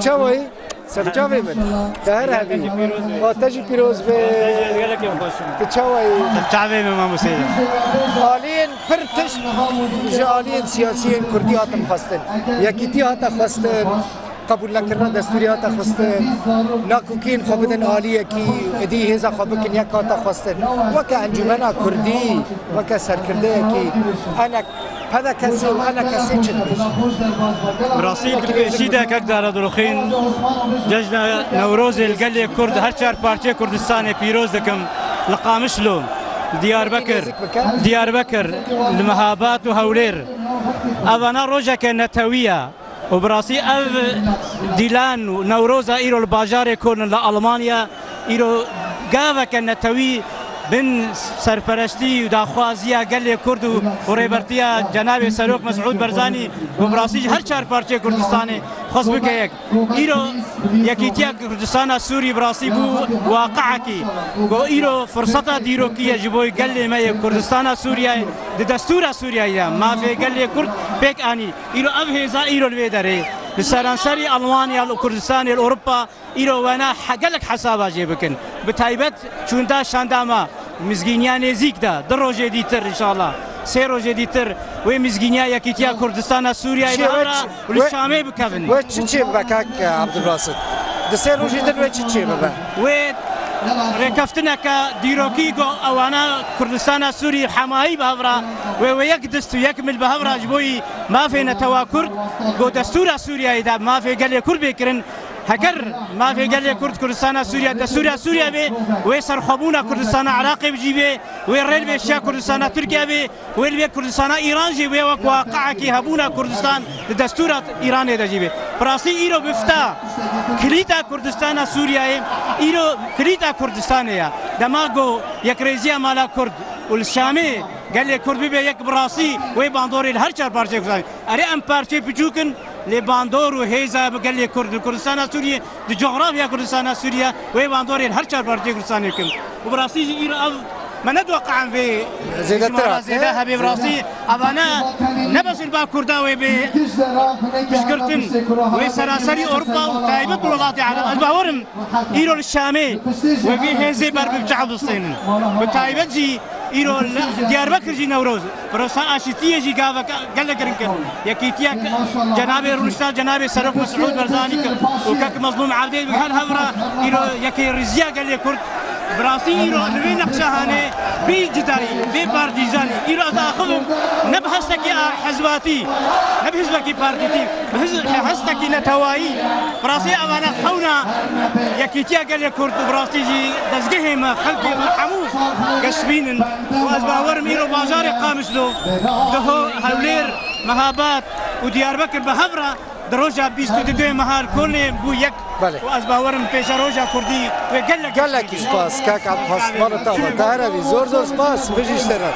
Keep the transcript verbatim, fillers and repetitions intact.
Çawayî, ser çavê min. Te her hebî. Gelekî pîroz be. Û te jî pîroz be. Gelekî xweş im. Tu çawayî? Ser çavê min, mamostê. Aliyên pir tişt ji aliyên siyasiyên kurdî hatin xwestin. Yekîtî hate xwestin. Qebûlnekirina destûrê hate xwestin, nakokiyên xwe bidin aliyekî, êdî hêza xwe bikin yek hate xwestin. Weke encûmena kurdî, weke serkirdeyekî, enek P D K S û E N K S çi dibêjin? Bi rastî di pêşî de kek Dara Diroxîn cejna Newrozê li gelê Kurd her çar parçeyê Kurdistanê pîroz dikim. Li Qamişlo, Diyarbekir, Diyarbekir, li Mehabad û Hewlêr. Evana rojeke netewî ye. Û bi rastî ev dîlan û Newroza îro li bajarê Koln li Almanya îro gaveke netewî bin serpereştî û daxwaziya gelê Kurd û, û rêbertiya cenabê Serok Mesûd Barzanî ku bi rastî ji her çar parçeyê Kurdistanê xwest bike yek. Îro Yekîtiya Kurdistana Sûrî bi rastî bû waqiekî ku îro firseta dîrokî ye ji bo gelê me yê Kurdistana Sûriyeyê di destûra Sûriyeyê de mafê gelê Kurd pêk anî. Îro ev hêza îro li vê derê li seranserî Almanya, li Kurdistanê, li Ewropa îro wena he-, gelek hesaba jê bikin. Bi taybet çûnda şandama mizgîniya nêzîk de, du rojê dîtir înşallah, sê rojê dîtir wê mizgîniya Yekîtiya Kurdistana Sûriyeyê Çi, bi hev re wê çi, û li wê, Şamê bikevin. Wê çi çê bibe kak Abdulbasit? Di sê rojê din wê çi çê bibe? Wê rêkeftineke dîrokî ku ewana Kurdistana Sûrî hemayî bi hev re wê, wê yek dist û yek mil bi hev re ji bo yî mafê netewa Kurd ku destûra Sûriyeyê de mafê gelê Kurd bê kirin, heger mafê gelê Kurd Kurdistana Sûriye, destûra Sûriye bê, wê serxwebûna Kurdistana Iraqê jî bê, wê rê li vê şiya Kurdistana Tirkiye bê, wê li vê Kurdistana Îran jî bê, wek waqiekî hebûna Kurdistan di destûra Îranê de jî bê. Bi rastî îro bifta kilîta Kurdistana Sûriyeyê, îro kilîta Kurdistanê ye. Dema ku yekrêziya mala Kurd û li Şamê gelê Kurd bibe yek, bi rastî wê bandorê li her çar parçeyê Kurdistanê. Erê em parçeyê piçûk in, lê bandor û hêza bi gelê Kurd li Kurdistana Sûriyê, di cografya Kurdistana Sûriye, wê bandorê li her çar parçeyê Kurdistanê bikin. Û bi rastî jî îro ev me nediwe qe em vê Zêdetir hijmara hat, zêde ne? Hebê. Bi rastî evane ne bes li ba Kurda wê bê piştgirtin, wê seranserî Ewropa û taybet welatê Ereb. Ez bawer im îro li Şamê wê vê hêzê ber bi çav bistênin. Bi taybet jî îro li Diyarbekir jî Newroz, Firosa Aşîtiyê jî gavek gelek giring kir. Yekîtiya cenabê rûnişta cenabê Serok Mesûd Barzanî kir û kek Mezlûm Evdê bi her hev re îro yekê rêziya gelê Kurd. Bi rastî îro li vê nexşa hanê bê cidayî, bê partîzanî. Îro ez axivim ne bi hestekî a hizbatî, ne bi hizbekî partîtî, bi hiz-, hestekî netewayî. Bi rastî evane xewna yekîtiya gelê Kurd û bi rastî jî dezgehê me, xelkê me hemû geşbîn in. Û ez bawer im îro bajarê Qamişlo, Diho, Hewlêr, Mehabad û Diyarbekir bi hev re di roja bîst û duyê meha li Kolnê bû yek. Belê. Û ez bawer im pêşeroja Kurdî wê gelek Gelekî spas, kak Abdulbasit, mala te ava. Te here bî. Zor zor spas. Bijî ji te re.